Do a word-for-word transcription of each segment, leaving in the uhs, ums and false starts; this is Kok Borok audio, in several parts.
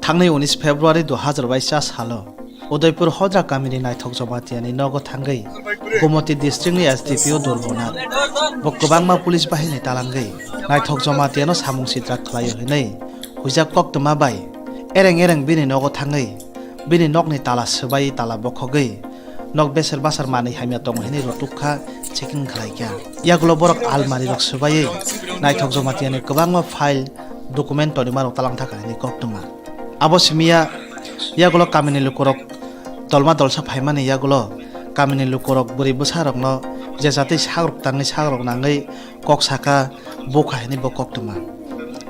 Thangnai unis February dui hazar bais salo Udaipur Hodra kamini Naithok Jomatiani nogo thangwi Gomoti districtni S D P O Durbonath bo kwbangma police bahini talangwi Naithok Jomatiano samung sitra khlaio hinwi huijak koktwma bai ereng ereng bini nogo thangwi bini nokni tala swbai tala bokhogwi nok beser basar manwi hamya tongo hinwi rotuk kha, checking khlai kha. Yagulo borok almari rok swbaiwi Naithok Jomatiani kwbangma file, document tonimarok talang thaka hinwi koktwma. Abo simiya yagulo kamini lukurok tolma dolsa phaimani yagulo kamini lukurok bwrwi bwsarokno je jatwi sagrok tangwi sagrok nangwi kok saka bukha hinwi bo koktwma.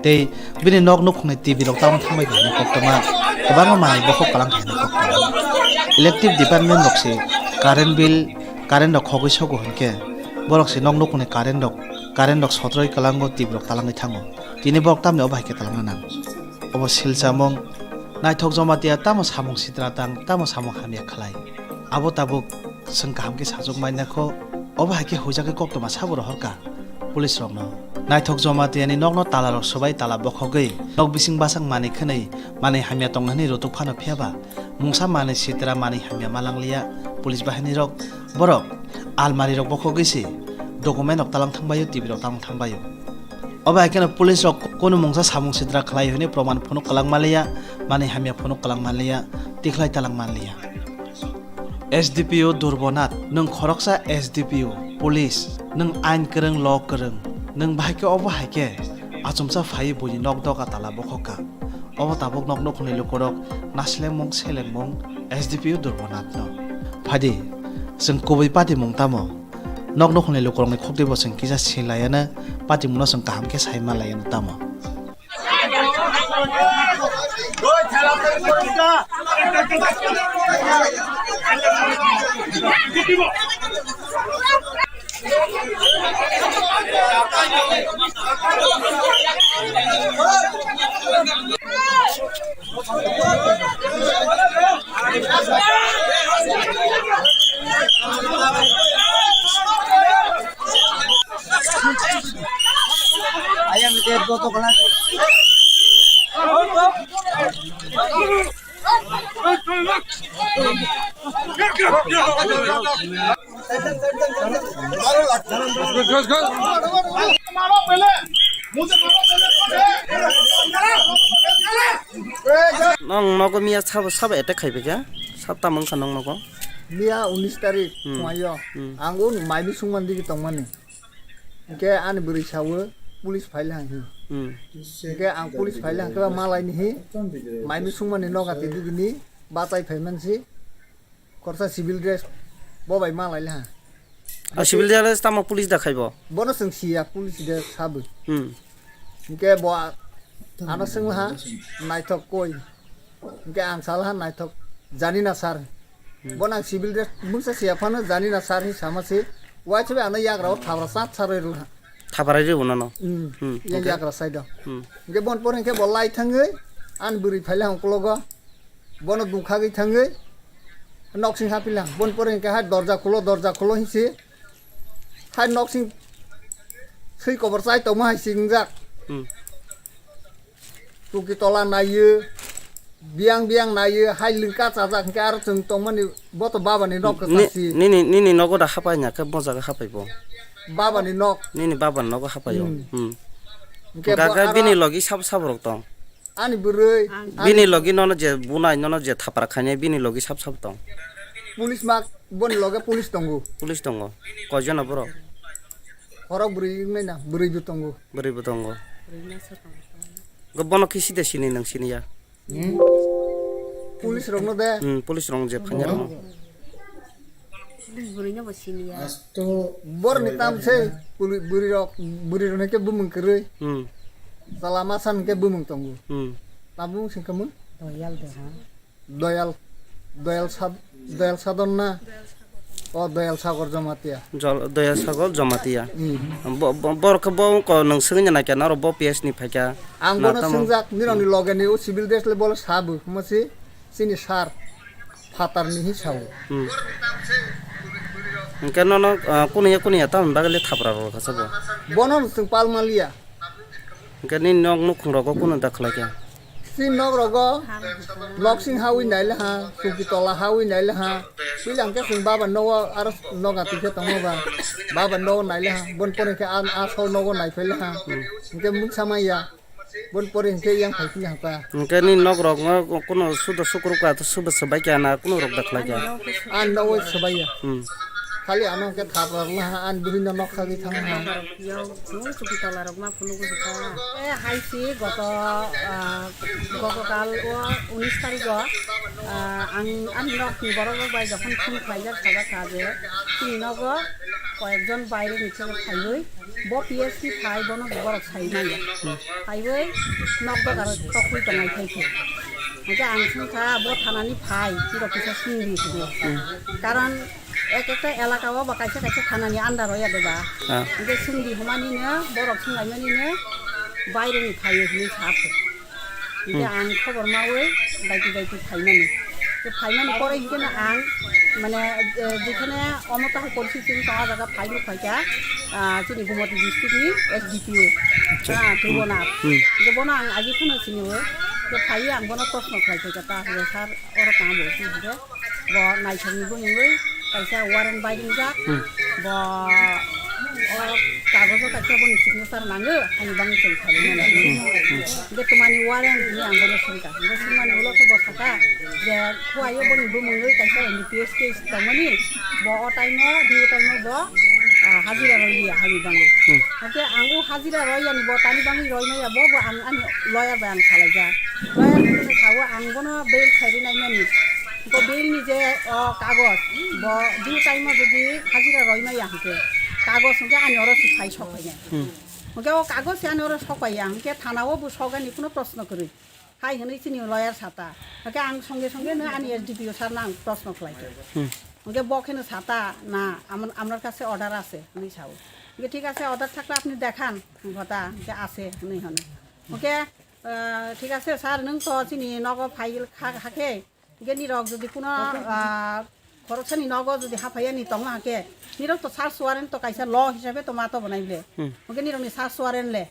Tei bini nok nukhungni T V rok tamung thangbai hinwi koktwma. Kwbangma manwi bokhok kalang hinwi koktwma. Elective department rok se current bill, current rok khogwi sogo hinkhe borok se nok nukhungni current rok, current rok sotroi kalango T V rok talangwi thango. Tini borok tamni obo hai khe talangna nang. Obo silchamung, Naithok Jamatia tamo samung sitra tang, tamo samung hamya khlai. Abo tabuk chwng kaham khe sajwk mai nakho, obo hai khe huijagwi koktwma sabo rohorkha police rokno. Naithok Jamatia ni nokno tala rok swbai tala bokhogwi nok bising bwsang manwi khwnwi manwi hamya tong hwnwi rutuk phano phiya ba mungsa manwi sitra manwi hamya ma langliya police bahini rok. Borok almari rok bokhogwi se document rok talang thangbaio, T V rok talang thangbaio. Obo hai kheno police rok kunu mungsa samung sitra khlai hwnwi proman phunuk kwlang manliya, manwi hamya phunuk kwlang manliya, tikhlai talang manliya. S D P O Durbonath, nwng khoroksa S D P O, police, nwng ain kwrwng, law kwrwng, nwng bahai khe obo hai khe achomsa phaiwi buini nok doga tala bokhok kha. Obo tabuk nok nukhungni lukurok naslengmung selengmung S D P O Durbonathno. Phaidi, chwng kubui patimung tamo? Nok nukhungni lukurokni khukti bo chwng kisa sinlaiano, patimungno chwng kaham khe sai manlaiano tamo? Nong nogo miya sabo, sabo attack khai phaikha? Sab tamo wngkha nong nogo? Miya unis tarik Hmm. Phungayo. Hmm. Ang o maini sungmani digi tongmani. Hingke ani bwrwi sawo police phai le hang hi. Hmm. Hingke ang police phai le hang khe malai ni hi. Maini sungmani noga te digi ni bachai phai mansi. Korsa civil dress bo bai malai le ha. A civil dress tamo police da khaibo? Bono chwng siya police dress sabo. Hmm. Hingke bo a-, ano swng ha naithok koi. Hingke ang sal ha naithok jani na sir. Hmm. Bono ang civil dress mungsa siya phano jani na sir hi sama se. Wai se ano yagra o thabra sat sar rw ha. Thabra rw nono. Hmm. Hmm, yang oke. Yagra side o. Hmm. Hingke bon por hingke bo lai thangwi an bwrwi phai le hang kologo. Bono dungkhagwi thangwi noksing hapilang. Bon pore hingke hai dorja khulo, dorja khulo hinsi. Hai noksing swi kobor chai tongma hai singjak. Hmm. Tuki tola naiyo, biyang biyang naiyo, hai lingka chajak hingke aro chwng tongmani boto babani nok Ni-, kwchangsi. Nini, nini nogo da hapai na khe bo jaga hapai bo. Babani nok. Nini babani nogo hapai o. Hmm. Hmm. Hingke bo Gaga aro bini logi sab sab rok tong. Ani bwrwi, Bini ani logi nono je bunai, nono je thapra khainai, bini logi sab sab tong. Police mak, boni loge police tongo. Police tongo. Koijon borok? Horok bwrwi wngnai na, bwrwi bo tongo. Bwrwi bo tongo. Go bono khe side sini nang sini ya? Police rokno de. Hmm, police rok je phanya rok. Bwrwino bo siniya. Borni tam se, bwrwi, bwrwi rok, bwrwi rok hwnkhe bumung kwrwi. Hmm. Chala masa hwnkhe bumung tongo. Hmm. Tabuk singkha mung? Doyal de ha. Doyal, Doyal Sad-, Doyal Sadon na? O Doyal Sagor Jamatia. Jol-, Doyal Sagor Jamatia. Hmm. Bo-, bo-, borok khe bo wngko nwng swngwi naikha norok bo P S ni phaikha. Ang bono tamo swngjak, nirokni logeni o civil dress le bole sabu, hwnma se chini sir. Phatarni hi sao. Hmm. Hingke nono, ah, kuniya kuniya tamoni bagwi le thapra rw kha sabo. Bono chwng pal manliya. Hingke nini nok nukhung rogo kunu da khlai kha? Tin nok rogo, nok sing hawi naile ha, suki tola hawi naile ha. Pila hwnkhe chwng baba nogo aro noga tikhe tongo ba. Baba nogo naile ha, bon pore khe an asol nogo naiphele ha. Hwnkhe mungsa maya. Bon pore hwnkhe yang phai phili ha ka. Hwnkhe ni nok rok ngo kuno sudo sukruk ka to subo swbai kya na kuno rok da khlai kya. An nogo swbai ya. Hmm. Khali ano hwnkhe thap rok la ha, an bihino nok khagwi thang ha. Yo, nung chuki tola rok ma phunuk go ta. E hai si goto, ah, goto kal o unis tarik o, ah, ang ani nok ni borok rok bai jokhon phone khlaijak sajak kha je chini nogo koyekjon baire ni theke phaiwi bo P S C phai bono borok sai manya. Phaiwi nok dogar tokwi tongnai thai khe. Hingke ang sung kha bo thanani phai tiro kisa sungri hino. Karon ek ekta elaka o ba kaisa kaisa thanani under o ya de ba. Ah. Hingke sungdi hwnmani no borok sunglaimani no baireni phaio hinui sa pho. Hingke Hmm. ang khobor maui daiti daiti phaimani. Ke phaimani pore hingke no ang mane, eh, jekhane omo tahai porisi chini tong o jaga phai nuk phaikha, ah, chini Gumoti district ni S D P O. Acha. Ah, Tubona. Hmm. Hingke bono ang agi phano sini o. Ke phaiwi ang bono proshno khlai phaikha ta hingke sir oro tamo hingke. Bo naithokni bumungwi kaisa warrant bai ringjak. Hmm. Bo o kagojo kaisa boni signature nango, ani bangwi chwng khairoknani. Hmm, hmm. Hingke twmani warrant hinwi ang bono swngkha. Hingke swngmani ulo khe bo sakha je Khowai o boni bumungwi kaisa N D P S case tongmani, bo o time o, D O time o bo, ah, hajira rwliya hani bangwi. Hmm. Hingke ang o hajira rwyani bo tani bangwi rwimaya bo, bo ang ani lawyer bai ang salaijak. Lawyer ni sao ang bono bail khairi naimani. Bo bail ni je, o, kagoj, bo due time o jodi hajira roi maya hingke, kagoj hingke ani oro se phai sok pai nai. Hmm. Hingke o kagoj se ani oro sok pai ya, hingke thana o bo sogani kuno proshno kwrwi. Hai hwnwi chini lawyer sata. Hingke ang songe songe no ani S D P O sir no ang proshno khlai khe. Hmm. Hingke bo kheno sata na, am-, amnar kache order ache hwnwi sao. Hingke thik ache, order thakle apni dekhan, hingke ta, hingke ache hwnwi hwno. Hingke, ah, thik ache sir, nwng to chini nogo phai kha, hakhe, Hingke nirok jodi kuno, ah, khoroksani nogo jodi haphaiya ni tongma hake, nirok to search warrant to kaisa law hisabe to ma to bonai ble. Hmm. Hingke nirok ni search warrant le,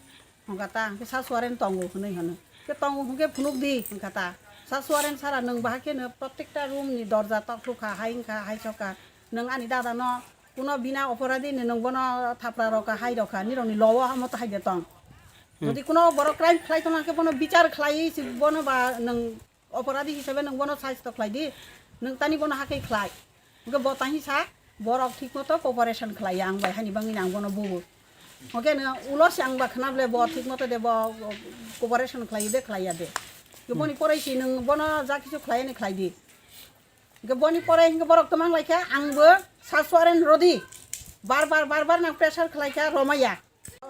hingka ta, hingke search warrant tongo hwnwi hwno. Ke tongo hingke phunuk di, hingka ta. Search warrant sara nwng bahai khe no protekta room ni dorja tok thuk kha, hai wngkha, hai sok kha. Nwng ani dada no kuno bina oporadi ni nwng bono thapra rok kha, hai rok kha, nirok ni law o hamo to hai de tong. Hmm. Jodi kuno borok crime khlai tongma hake bono bichar khlai si bono ba nwng Oporadi hisabe nwng bono saisto khlai di, nwng tani bono hakhe khlai. Hwnkhe bo tani sa, borok thik moto cooperation khlai ya ang bai, hani bangwi ang bono bugo. Hwnkhe no ulo se ang ba khna ble bo thik moto de bo cooperation khlai de khlai ya de. Hwnkhe boni poroi si nwng bono ja kisu khlai ani khlai di. Hwnkhe boni poroi hwnkhe borok twmang lai kha, ang bo search warrant rodi. Bar bar, bar bar nang pressure khlai kha, rwma ya.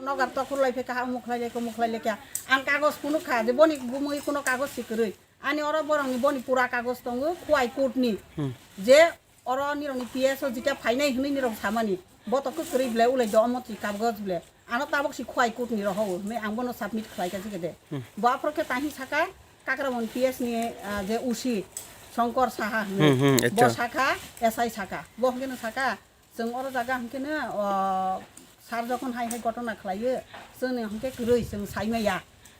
Nogar to khurlai phe kaha, umuk khlai lai, umuk khlai lai kha. Ang kagos phunuk kha, je boni bumui kuno kagos si kwrwi. Ani oro borokni boni pura kagos tongo, Khowai court ni. Hmm. Je oro nirokni P S o jita phainai hwnwi nirok samani. Bo to kwrwi ble ulai do omo twi kagos ble. Ano tabok si Khowai court ni rohor hwnwi ang bono submit khlai kha jigede. Hmm. Bo aphro khe tahi saka, Kakrabon P S ni, ah, je O C, Songkor Saha hwnwi. Hmm, hmm, bo acha. Saka, S I saka. Bo hwnkhe no saka, Chwng oro jaga hwnkhe no, o, sir jokhon hai hai gotona khlaio, chwngni hwnkhe kwrwi chwng sai maya.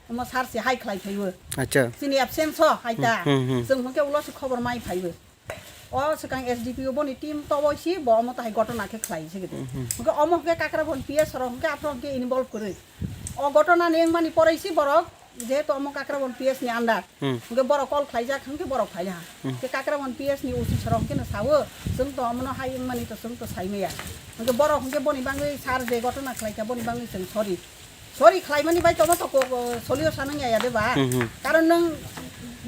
Omo sir se hai khlai phaibo. Acha. Chini absence o hai ta. Hmm, hmm, hmm. Chwng hwnkhe ulo se khobor mai phaibo. O swkang S D P O boni team toboi si bo omo tahai gotona khe khlai se gede. Hmm, hmm. Hwnkhe omo hwnkhe Kakrabon P S rok hwnkhe aphro hwnkhe involve kwrwi. O gotona ni wngmani poroi si borok jehetu omo Kakrabon P S ni under, hmm, hwnkhe borok call khlaijak, hwnkhe borok phaiya. Hmm. Hwnkhe Kakrabon P S ni O C sorok hwnkhe no sao, chwng to omono hai wngmani to chwng to sai maya. Hwnkhe borok hwnkhe boni bangwi sir je gotona khlaikha, boni bangwi chwng sorry. Sorry khlaimani bai tongma to ko, ko, solution wngya ya de ba? Hmm, hmm. Karon nwng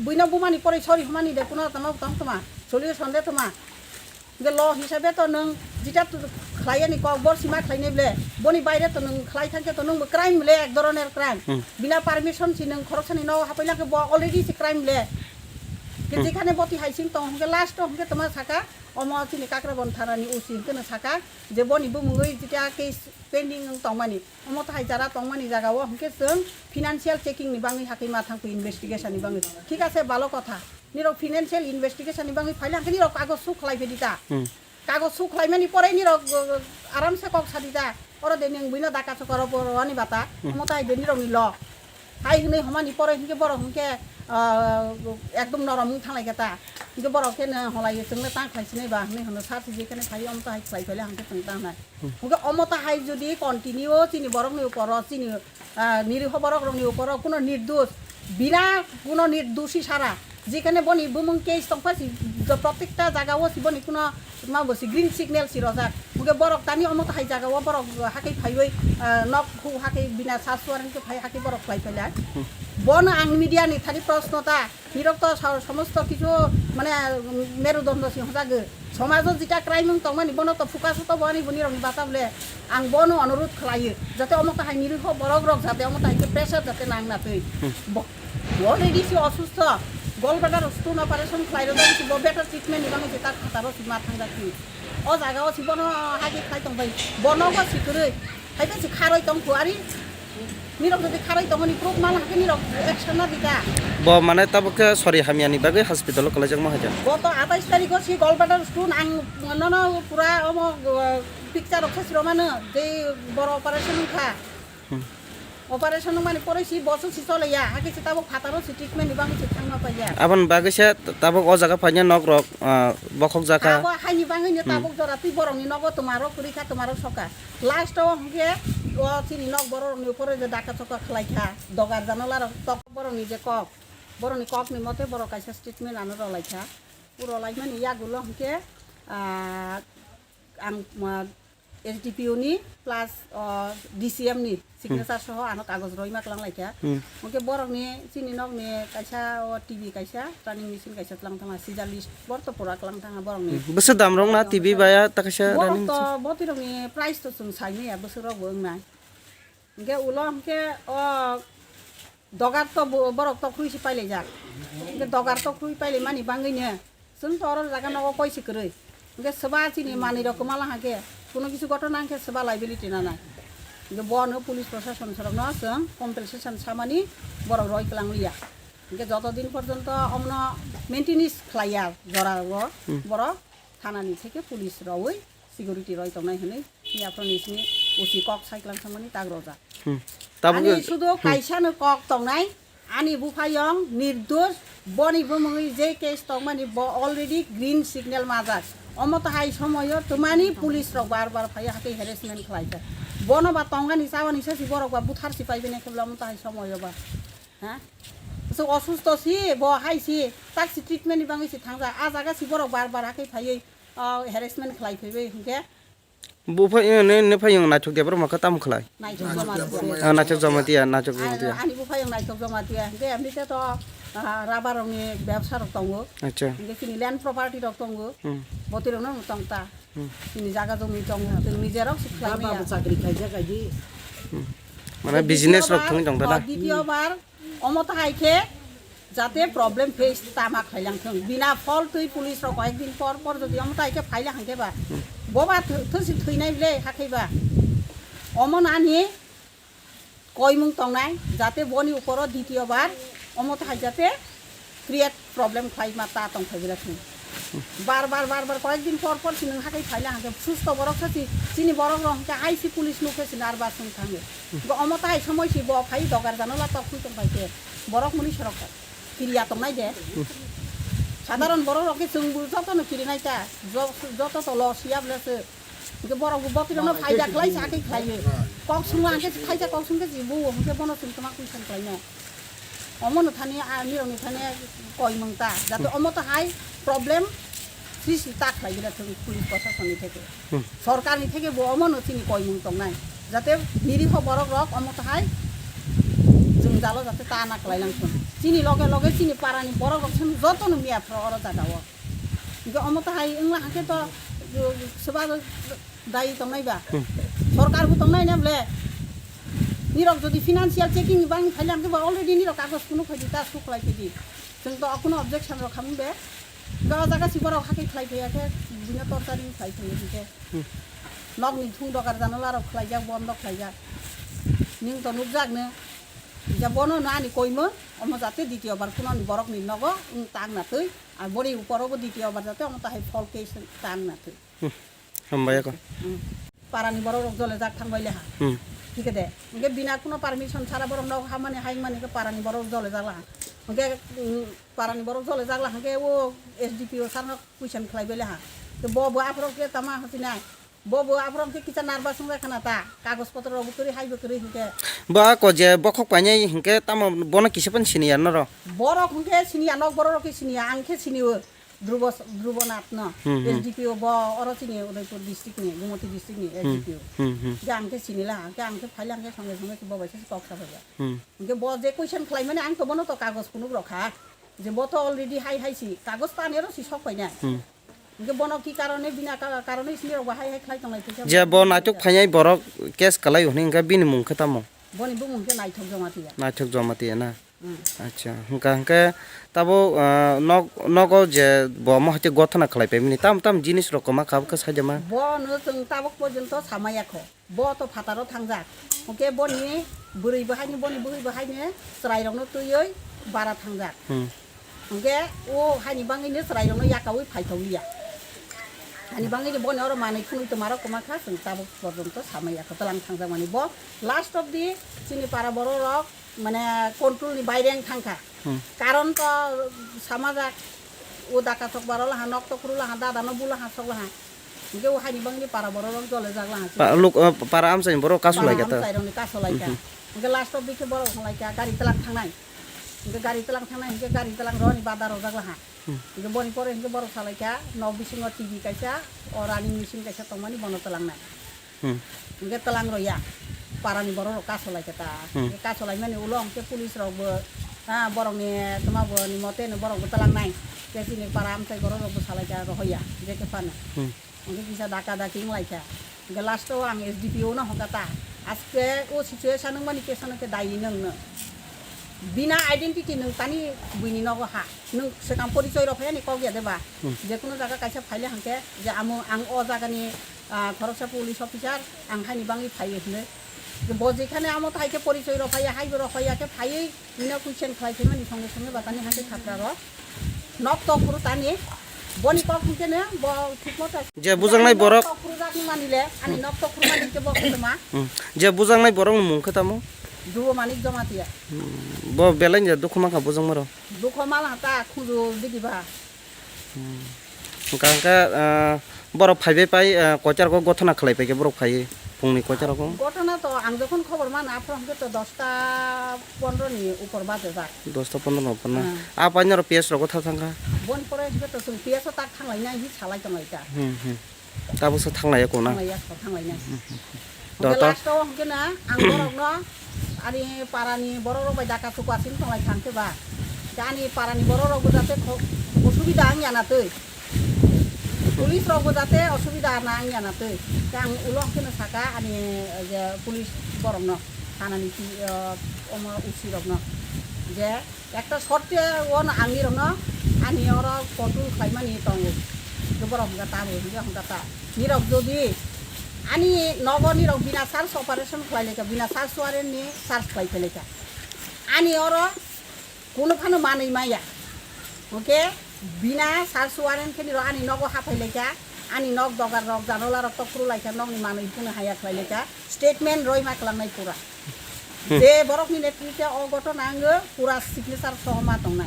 buino bumani poroi sorry hwnmani de kuno tamo tong toma, solution de toma. Hwnkhe law hisabe to nwng jeta tu khlai ani kok bor sima khlainai ble, boni baire to nwng khlai thangkhe to nwng bo crime le, ek dhoroner crime. Hmm. Bina permission si nwng khoroksani nogo hapai lakhe bo already si crime le. Hwnkhe, hmm, jekhane boti hai sing tong hwnkhe last o hwnkhe toma saka, omo chini Kakrabon thanani O C hwnkhe no saka je boni bumungwi jeta case pending wng tongmani. Omo tahai jara tongmani jaga o hwnkhe chwng financial checking ni bangwi hakhe ma thangkhe investigation ni bangwi. Thik ase, balo kotha. Nirok financial investigation ni bangwi phaile hwnkhe nirok kagoj su khlai phedi ta. Hmm. Kagoj su khlaimani pore nirok, uh, aram se kok sadi ta. Oro de nwng buino daka chokoro bo rwani bata. Hmm. Omo tahai de nirok ni lo. Hai hwnwi hwnmani pore hwnkhe borok hwnkhe, ah, ekdom norom wng thanglai khe ta. Hwnkhe borok khe no holai chwngno tang khlai sinai ba hinwi hwno sar sijik khe phai omo to hai khlai phaile hwnkhe chwng tang nai. Hwnkhe omo to hai jodi continue chini borokni ukoro chini, ah, niriho borok rokni ukoro kuno nirdosh bina kuno nirdoshi sara jekhane boni bumung case tongpha si protekta jaga o si boni kuno ma bo si green signal si rojak. Hwnkhe borok tani omo to hai jaga o borok hakai phaiwi, ah, nok hu hakai bina sasuar hwnkhe phai hakai borok khlai phailai. Bono ang media ni thani proshno ta. Nirok to sa-, somosto kichu mane merudondo si hojago. Somajo jeta crime wng tongmani bono to focus to bo ani bo nirokni bata bole. Ang bono onurodh khlaio. Jate omo to hai niriho borok rok jate omo to hai khe pressure jate nang na twi. Bo, bo already si osustho. Gallbladder stone operation khlai rok si bo better treatment ni bagwi si tak khataro si ma thangjak si. O jaga o si bono hagi khlai tong bai. Bono bo si kwrwi. Hai khe si kharoi tong kho ari. Nirok jodi kharoi tongoni proof mala hake nirok action na dita. Bo mane tabuk khe sori hamyani bagwi hospital o kwlaijakma hai khe. Goto atais tarikh o si gallbladder stone ang nono pura omo, uh, picture rok se siro mano je boro operation wngkha. Hmm. Operation wngmani poroi si boso si chole ya, hake si tabuk phataro si treatment ni bagwi si thangma paiya. Aboni bagwi se tabuk o jaga phaiya nok rok, ah, bokhok jaka. Abo haini bagwi no Hmm. tabuk jora twi borok ni nogo twma rok kwrwi kha twma rok soka. Last o hwnkhe o chini nok borok rokni upor o je daka choka khlai kha, dogar janola rok tok borok ni je kok, borok ni kok ni mote borok kaisa statement ano rw lai kha. O rw lai mani yagulo hwnkhe, ah, ang, ah, S D P O ni plus, ah, D C M ni signature soho ano kagoj rwima klang lai kha. Hmm. Hwnkhe borok ni chini nok ni kaisa o T V kaisa, turning machine kaisa tlang thangma, scissor list bor to pura klang thangma borok ni. Hmm. Bwswk dam rok na T V baya ta kaisa Borok running to machine? Botwi rok ni price to chwng sai maya bwswk rok bo wngnai. Hwnkhe ulo hwnkhe o dogar to bo-, borok to khwi si pailai jak. Hwnkhe dogar to khwi pailai mani bagwi no chwng to oro jaga nogo koi si kwrwi. Hwnkhe swba chini manwi rok kwma la hwnkhe kuno kisu gotona hwnkhe swba liability nanai. Hwnkhe bono police proshasons rok no chwng compensation samani borok roi kwlang liya. Hwnkhe joto din porjonto omono maintenance khlai ya jora o Hmm. borok thana ni theke police roi security roi tongnai hwnwi phiya phano ni simi O C kok sai klang thangmani tak rojak. Hmm. Tabuk Ani sudo Hmm. kaisa no kok tongnai, ani buphayong nirdosh, boni bumungwi je case tongmani bo already green signal majak. Omo to hai somoyo twmani police rok bar bar phaiya hake harassment khlai kha. Bono ba tongani chawani sasi borok ba buthar si paibe ne khobla omo to hai somoyo ba. Ha? So osusto si bo hai si tak si treatment ni bagwi si thangjak. A jaga si borok bar bar hake phaiwi, ah, harassment khlai phaiwi hwnkhe Buphai, eh, ne, ne phai yung naithok de borok mokha tamo khlai? Naithok Jamatia. Ah, naithok Jamatia, naithok Jamatia. Ani buphai yung naithok Jamatia. Hwnkhe emnite to, ah, rubber rokni bebsa rok tongo. Acha. Hwnkhe chini land property rok tongo. Hmm. Botwi rokno tong ta. Hmm. Chini jaga jumi tongo. Chwng nijerok si khlai Baba maya. Bo chakri khaijak aidi. Hmm. Mane business rok thwngwi tong ta na? Ditiyo bar, oh, ditiyo bar, omo to hai khe jate problem face ta ma khailang thung. Bina phol twi police rok koyek din por por jodi omo tai khe phaila hangke ba. Hmm. Boba thw-, thwsi thwinai ble hakhai ba. Omo nani koimung tongnai jate boni uporo ditiyo bar omo tai jate create problem khlai ma ta tong phai ble thung. Bar bar bar bar koyek din por por si nung hakhai phaila hangke susto borok sa si chini borok rok hangke hai si police nukhe si nervous wng thango. Go omo tai somoi si bo phai dogar jano la tok khui tong phai khe borok muni sorok kiriya tongnai de. Sadharon borok rok khe chwng bo joto no kirinai ta, jo-, joto to loss ya ble se. Hingke borok bo botwi rok no phaida khlai sa khe khlai yo. Kok sung hangke phaisa kok sung khe si bo hingke bono chwng toma question khlai no. Omo no thani a nirok ni thani koi mung ta. Jate omo to hai problem sristi ta khlai gila thung police proshasoni theke. Hmm. Sorkar ni theke bo omo no chini koimung tongnai. Jate niriho borok rok omo to hai jwngjalo jate ta na khlai lang thung. Chini loge loge chini para ni borok rok song joto no miya phro oro jaga o. Hingke omo to hai wngla hake to, uh, soba dai tongnai ba. Hmm. Sorkar bo tongnai na ble. Nirok jodi financial checking ni bang phai lang ba already nirok kagoj kunu phai di ta su khlai phai di. Chwng to kuno objection rok khamu be. Ga jaga si borok hakai khlai phai ya khe bini torturing khlai phai ya khe. Hmm. Nok ni thung dogar janola rok khlai jak, bondo khlai jak. Ning to nuk jak ne. Ja bono no ani koimo, omo jate ditiyo bar kuno ni borok ni nogo wng tang na twi. Ar bori uporo bo ditiyo bar jate omo to hai phol case tang na twi. Hmm. Hambai ako. Hmm. Para ni borok rok jole jak thang bai le ha. Hmm. Thik de. Hingke bina kuno permission sara borok nok hamani hai mani ke para ni borok jole jak la ha. Hwnkhe, mm, parani borok jole jak la hwnkhe o S D P O sir no question khlai bai le ha. Ke bo bo aphuru khe tama hwnchinai. Bo bo aphuru khe kisa nervous wngya khna ta. Kagoj potro rok bo kwrwi hai bo kwrwi hwnkhe. Bo ako je bokhok painai hwnkhe tamo bono kisa phano sini ya norok? Borok hwnkhe sini ya, nok borok rok khe sini ya, ang khe sini o. Dhrubo, Dhrubo Nath no, Hmm, hmm. S D P O bo oro chini Udaipur district ni, Gumoti district ni Hmm, S D P O. Hmm, hmm. Je ang khe sini la, ang khe, ang khe phai la, ang khe songe songe bo bai se kok sa phai ya. Hmm. Hwnkhe bo je question khlai mani ang to bono to kagoj phunuk rok kha. Je bo to already hai hai si, kagoj ta ani oro si sok pai nai. Hmm. Hwnkhe bono ki karone, bina ka-, karone sini rok bo hai hai khlai tong lai khe. Je bo naitok phainai borok case kwlai hwnwi hwnkhe bini mung khe tamo? Boni bumung khe Naithok Jamatia. Naithok Jamatia na? Hmm. Acha, hwnkha hwnkhe tabo, ah, nok, nogo je bo omo hai khe gothona khlai paimani, tam tam jinis rok kwma kha, bwkha saida ma. Bono chwng tabuk porjonto samaya kho. Bo to phataro thangjak. Hwnkhe boni bwrwi bo haino, boni bwrwi bo haino chwrairokno twiwi bara thangjak. Hmm. Hwnkhe o haini bagwino chwrairokno yakaui phaithokliya. Haini bagwino boni oro manwi phunwi twmarok kwma kha, chwng tabuk porjonto samaya kho twlang thangjak mani. Bo last of the chini para borok rok mane control ni baire wng thangkha. Hmm. Karon to samajak, o daka chokbar o laha, nok tokhru laha, dada no bu laha, sok laha. Hwnkhe o haini bagwino para borok rok jole jak laha. Pa-, luk-, uh, para amchaini borok kaso lai kha ta. Para amchai rokni kaso lai kha. Mhm. Hwnkhe last of the khe borok wng lai kha, gari twlang thangnai. Hwnkhe gari twlang thangnai, hwnkhe gari twlang roni bada rojak laha. Hmm. Hwnkhe boni pore hwnkhe borok sa lai kha, nok bisingo T V kaisa, o running machine kaisa tongmani bono twlangnai. Hmm. Hwnkhe twlang rw ya, parani borok rok kaso lai kha ta. Hmm. Hwnkhe kaso lai mani ulo hwnkhe police rok bo, ha, borok ni tma bo ni mote no borok bo twlang nai. Hwnkhe chini para amchai borok rok bo sa lai kha rohor ya, je khe phano. Hmm. Hwnkhe kisa daka daki wng lai kha. Hwnkhe last o ang S D P O no hwnkha ta. Aske o situation wng mani kesa no khe dayi nwng no. Bina identity nwng tani buini nogo ha. Nwng swkang porichoi rw phai ani kok ya de ba? Hmm. Je kunu jaga kaisa phai le hwnkhe je amo ang o jaga ni, ah, khoroksa police officer, ang haini bagwi phai o hinwi. Bo jekhane amo tai khe porichoi rw phai ya, hai bo rw phai ya khe phaiwi bini question khlai phaimani songe songe ba tani hakhe khatra rw. Nok tok phuru tani boni kok hwnkhe no bo thik motha. Je bujaknai borok. Nok tok phuru jak mani le, ani nok tok phuru mani khe bo khe toma. Hmm. Je bujaknai borok ni mung khe tamo? Duo Manik Jamatia. Hmm. Bo belai ni dukhu mankha bujak maro. Dukhu mal ha ta khuju bidi ba. Hmm. Hwnkha hwnkhe, ah, borok phaibai pai, ah, koichar kok gothona khlai pai khe borok phaiwi phungni koichar kok. Gothona to ang jokhon khobor mana aphuru hwnkhe to dosta pondro ni upor baje jak. Dosta pondro ni upor na? Hmm. A pai norok P S rok gotha thangkha? Boni pore hwnkhe to chwng P S o tak thang lai nai hi salai tong lai ta. Hmm, hmm. Tabuksa thanglaiya kona? Thanglaiya kho, thanglainai. Hwnkhe Doto. Last o hwnkhe na ang borokno ani parani borok rok bai daka chukwa sing tonglai thang khe ba. Khe ani parani borok rok bo jate kho-, osubida wngya na twi. Police rok bo jate osubida na wngya na twi. Khe ang ulo hwnkhe no saka ani, eh, je police borok no, thanani, eh, omo O C rok no. Je Ekta sotte o no ang nirokno ani oro control khlaimani tongo. Hwnkhe borok hwnkha ta bo, hwnkhe hwnkha ta. Nirok jodi ani nogo nirok bina search operation khlai laikha, bina search warrant ni search khlai phai laikha. Ani oro kunu phano manwi maya. Hwnkhe bina search warrant khe nirok ani nogo haphai laikha, ani nok dogar rok, janola rok tok phuru laikha, nokni manwi phunu haya khlai laikha, statement roi ma kwlangnai pura. Hmm. Je borokni netrite o gotona wngwi pura signature soho ma tongnai.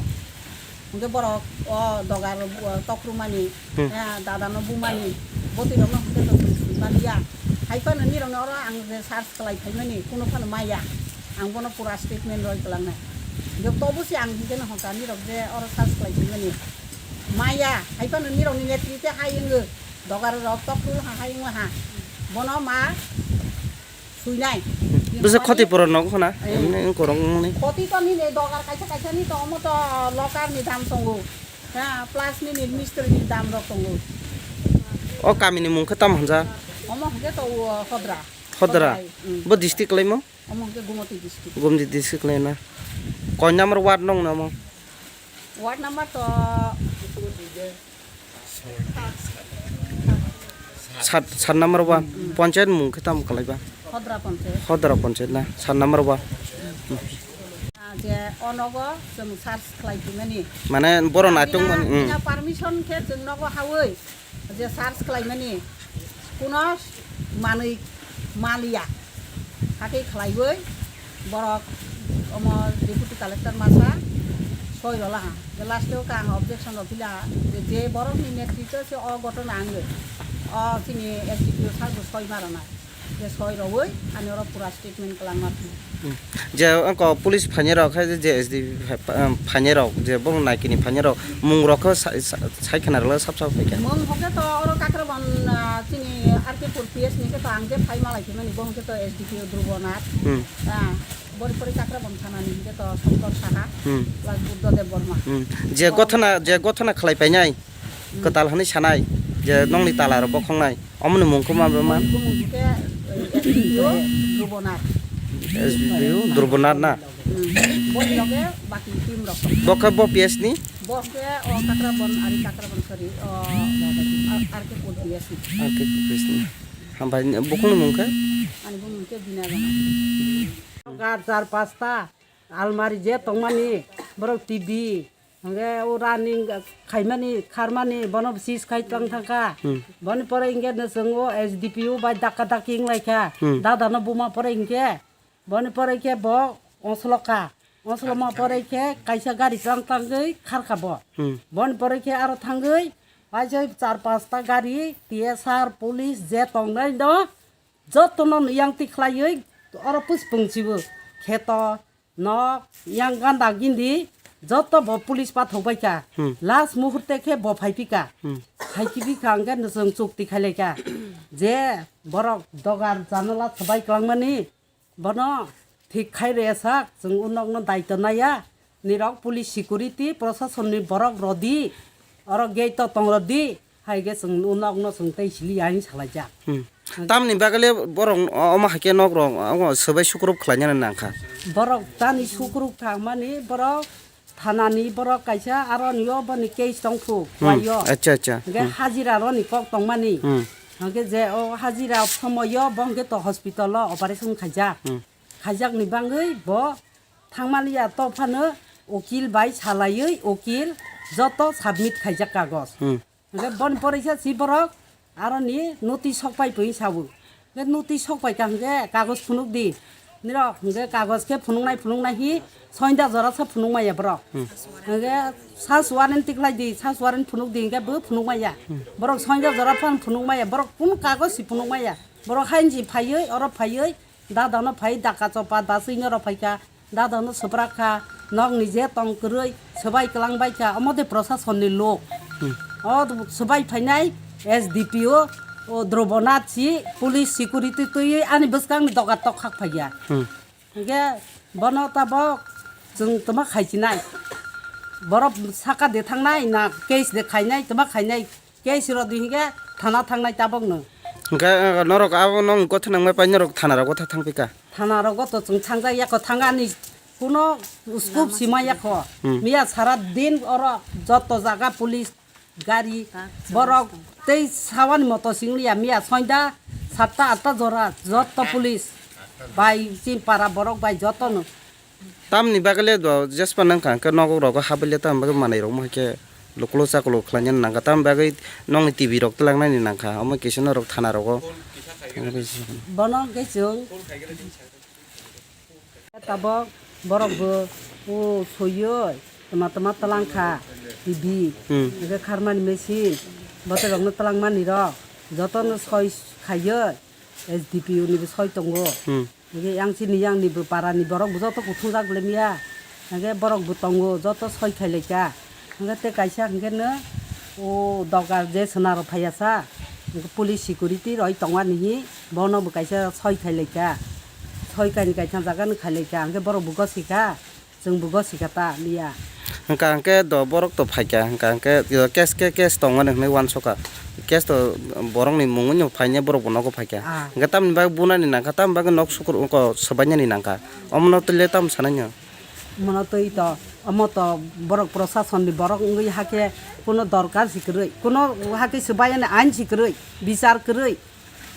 Hwnkhe borok o dogar, o tokrumani, Hmm. eh, dadano bumani, bwtwirokno hwnkhe to chwng swimaliya. Hai phano nirokno oro ang je search khlai phaimani, kunu phano maya. Ang bono pura statement roi kwlangnai. Hwnkhe tobo se ang hwnkhe no hwnkha nirok je oro search khlai phaimani. Maya, hai phano nirokni netrite hai wngwi, dogar rok tokru ha hai wngwi ha. Bono ma Suinai. Bwswk khoti puro nogo khna, Eh. emni wng korok wngmani. Khoti to nini dogar kaisa kaisa ni to omo to local ni dam tongo. Ha, plus nini mistri ni dam rok tongo. O kami ni mung khe tamo hwnjak? Omo hwnkhe to o Hodra. Hodra? Hodra, mm. Bo district laimo? Omo hwnkhe Gumoti district. Gumoti district lai na. Koi number ward nong namo? Ward number to Sat, sat number ba, Hmm. Panchayat mung khe tamo kwlai ba? Hodra Panchayat. Hodra Panchayat na, sat number ba. Ah, je o nogo chwng search khlai phimani. Mane boro Bina, naitok mani, hmm. Bina permission khe chwng nogo hawi je search khlai mani. Kuno manwi maliya. Hakhe khlaiwi borok omo Deputy Collector masa Soi rola ha. Je last o ka ang objection rok pila ha. Je, je borok ni netritwo se o ghotona ang o chini S D P O sir bo soi ma rana. Je soi rowoi ani oro pura statement kwlangma thang. Hmm. Je, wngkha police phainai rok, hai je S D P O pha-, um, phainai rok, je bong naikini phainai rok, mung rok khe sa-, sa-, sai khna rwla sap sap hai khe. Mung hokhe to oro Kakrabon, ah, chini R K Pur P S ni khe to ang je phai malai phimani, bo hokhe to S D P O Dhrubo Nath. Hmm. Ah, bori pori Kakrabon thana ni hokhe to Santosh Saha, Hmm. plus Buddha Deb Borma. Hmm. Je Bo- gothona, je gothona khlai painai, Hmm. kwtal hwnwi sanai, je nokni tala rok bokhongnai. Omoni mung khe ma bema? Bumung khe, eh, S D P O Dhrubo Nath. S D P O Dhrubo Nath na? Hmm. Bo loge baki team rok. Bo khe bo P S ni? Bo khe o Kakrabon, ari Kakrabon, sorry, o, R K Pur P S ni. R K Pur P S ni. Hambai ni, bukhung ni mung khe? Ani bumung khe Bina Rana. Gar char pasta, almari je tongmani, borok T V, Hingke o running khaimani, kharmani, bono sis khai tlang thangkha. Hmm. Boni pore hingke no chwng o S D P O bai dakka dakki wnglaikha. Hmm. Dada no buma pore hingke, boni pore khe bo osolokha. Osoloma pore khe kaisa gari tlang tangwi kharkha bo. Hmm. Boni pore khe aro thangwi, paisa char pasta gari, T S R, police je tongnai no, jotono yang tikhlaiwi oro puspung chibo. Kheto, nok, yang ganda gindi, joto bo police pathok baikha. Hmm. Last muhurte khe bo phaiphika. Hmm. Phaiphika hingke nwswng chukti khailaikha. Je borok dogar janala swbai kwlangmani, bono thik khai rwya sak, chwng o nokno daito naiya. Nirok police security, prosasonni borok rodi, oro gate o tong rodi. Hai khe chwng o nokno chwng tei sili ya hwnwi salaijak. Hmm. Tamni bagwi le borok omo hai khe nok rok omo swbai sukrub khlainani nangkha. Borok tani sukrub thangmani borok thanani borok kaisa aro ni o boni case tongphu Hmm. waio. Acha, acha. Hingke Hmm. hajira roni kok tongmani. Hmm. Hingke je o hajira somoio bo hingke to hospital o operation khaijak. Hmm. Khaijakni bagwi bo thangmani ya to phano ukil bai salaiwi ukil joto submit khaijak kagoj. Hmm. Hingke boni porisa si borok aroni notice sok pai pui sabu. Hingke notice sok pai ka hingke kagoj phunuk di. Nirok hingke kagoj khe phunuknai phunuknai hi soinda jora sa phunuk maya borok. Hmm. Hingke search warrant tikhlai di, search warrant phunuk di hingke bo phunuk maya. Hmm. Borok soinda jora phan phunuk maya, borok kun kagoj si phunuk maya. Borok hain si phaiwi, oro phaiwi, dada no phai daka chopa, da sui noro phaikha. Dada no swprak kha, nok ni je tong kwrwi swbai kwlang bai kha, omo de prosasonni lok. Hmm. O swbai phainai S D P O, o Dhrubonath si police security twiwi ani bwskang ni dogar tok khak phaiya. Hmm. Hingke bono tabok chwng tama khaisinai. Borok saka de thangnai na case de khainai tama khainai. Case rodi hingke thana thangnai tabok no. Hingke, eh, norok abo nong gotha nangmai pai norok thana rogo tha thangpika. Thana rogo to chwng thangjak yako thangani kuno scope sima yako. Hmm. Miya sara din oro joto jaga police gari borok tei sawani moto singliya miya soinda satta atta jora joto police bai chini para borok bai joto no. Tamni bagwi le do jespa nang kha, hwnkhe nogo rogo habwi le tamni bagwi manwi rok mo hai khe lukulo chaklo khlaina nang kha, tamni bagwi nokni T V rok twlang nani nang kha, omo kisa norok thana rogo. Bono hwnkhe chwng tabok borok bo o soyoi tama tama twlang kha T V, Hmm. hwnkhe kharmani machine, botoi rokno twlang mani rok jotono soi khaiyo S D P O ni bo soi tongo. Hmm. Hingke yang chini yang ni bo para ni borok bo joto kuthung jak le miya. Hingke borok bo tongo joto soi khai lai kha. Hingke tei kaisa hingke no o dogar je sona rok phai ya sa. Hingke police security roi tong ani hi bono bo kaisa soi khai lai kha. Soi kaini kaisa jaga no khai lai kha. Hingke borok bo gosi kha. Chwng bo gosi kha ta liya. Hwnkha hwnkhe do borok to phaikha, hwnkha hwnkhe case khe case tongmani hwnwi uansukha. Case to borokni mungwi no phainai borok bo nogo phaikha. Ah. Hwnkhe tamni bagwi bunani nangkha, tamni bagwi nok sukur oko swbainani nangkha. Omono twi le tamo sanai no? Omono twi to, omo to borok prosasonni borok wngwi hakhe kuno dorkar si kwrwi, kuno hakhe swbaiyani ain si kwrwi, bichar kwrwi.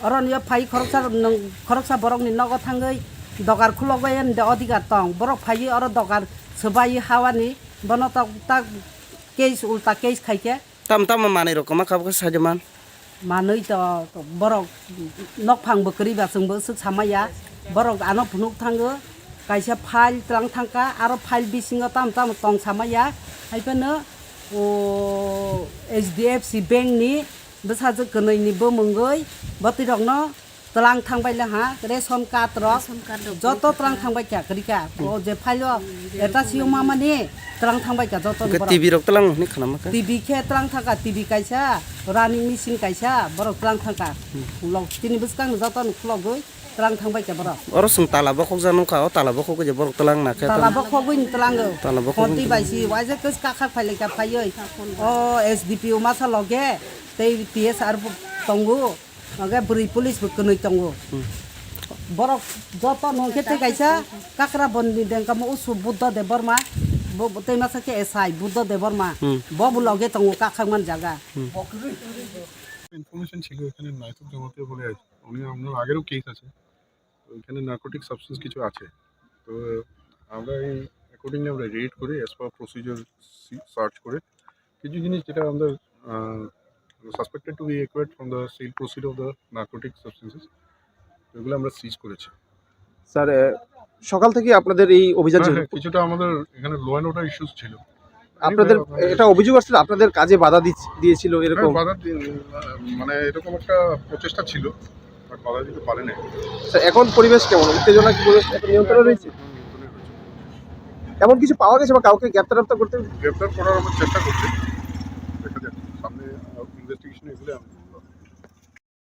Oro ni o phai khoroksa nwng, khoroksa borok ni nogo thangwi dogar khulok bai ani de odhikar tong. Borok phaiwi oro dogar swbaiwi hawani bono tok tak case ulta case khaikhe. Tam tamo manwi rok kwma kha bwkha saida man. Manwi to borok nokphang bo kwrwi ba chwng bo swk samaya. Borok ano phunuk thango. Kaisa file tlang thangkha, aro file bisingo tamo tamo tong samaya, hai phano, o, H D F C bank ni bwsajwk kwnwi ni bumungwi bwtwi rokno tlang thangbai le ha, ration card rok Ration card rok joto tlang thangbai kha, kwrwi kha. O je file o eta siyung mamani tlang thangbai kha joto ni borok. T V rok tlang ni khana ma kha? T V khe tlang thangkha, T V kaisa, running machine kaisa, borok tlang thangkha. Ulo tini bwskang joto ni khulogwi tlang thangbai kha borok. Oro chwng tala bokhok jak nukha, o tala bokhok je borok tlang na khe tala tamo? Bokhogwi ni tlango. Tala bokhogwi ni tlango. Khonti bai si waisa kis kakhak phai lai kha phaiwi. O S D P O masa loge tei T S R bo tongo. Oge bwrwi police bo kwnwi tongo. Hmm. Borok joto nung khe tei kaisa kakra bondni dengkamo usu Buddha Debbarma. Bo, bo tei masa khe S I Buddha Debbarma. Hmm. Bo bo loge tongo kakhak man jaga. Hmm. Information ছিল এখানে নাইসব জমাতিয়া বলে আছে। উনি, ওনার আগেরও কেস আছে, তো এখানে নার্কোটিক সাবস্টেন্স কিছু আছে। তো আমরা এই অ্যাকর্ডিংলি আমরা রেড করে, অ্যাজ পার প্রসিজার, সার্চ করে কিছু জিনিস যেটা আমাদের suspected to be acquired from the sale proceed of the narcotic substances, এগুলো আমরা সিজ করেছি। স্যার, আহ, সকাল থেকে আপনাদের এই অভিযান হ্যাঁ, চলছে। হ্যাঁ, কিছুটা আমাদের এখানে ল অ্যান্ড অর্ডার ইস্যুস ছিল। আপনাদের এটা অভিযোগ আসছিল, আপনাদের কাজে বাধা দিচ্ছ-, দিয়েছিল হ্যাঁ, এরকম? বাধা দি-, মানে এরকম একটা প্রচেষ্টা ছিল, বাট বাধা দিতে পারেনি। স্যার, এখন পরিবেশ কেমন? উত্তেজনা কি পরিবেশ এখন নিয়ন্ত্রণে রয়েছে? হুম, নিয়ন্ত্রণে রয়েছে। এমন কিছু পাওয়া গেছে বা কাউকে গ্রেপ্তার টেপ্তার করতে? গ্রেপ্তার করার আমরা চেষ্টা করছি, দেখা যাক সামনে ইনভেস্টিগেশন এগুলো আমি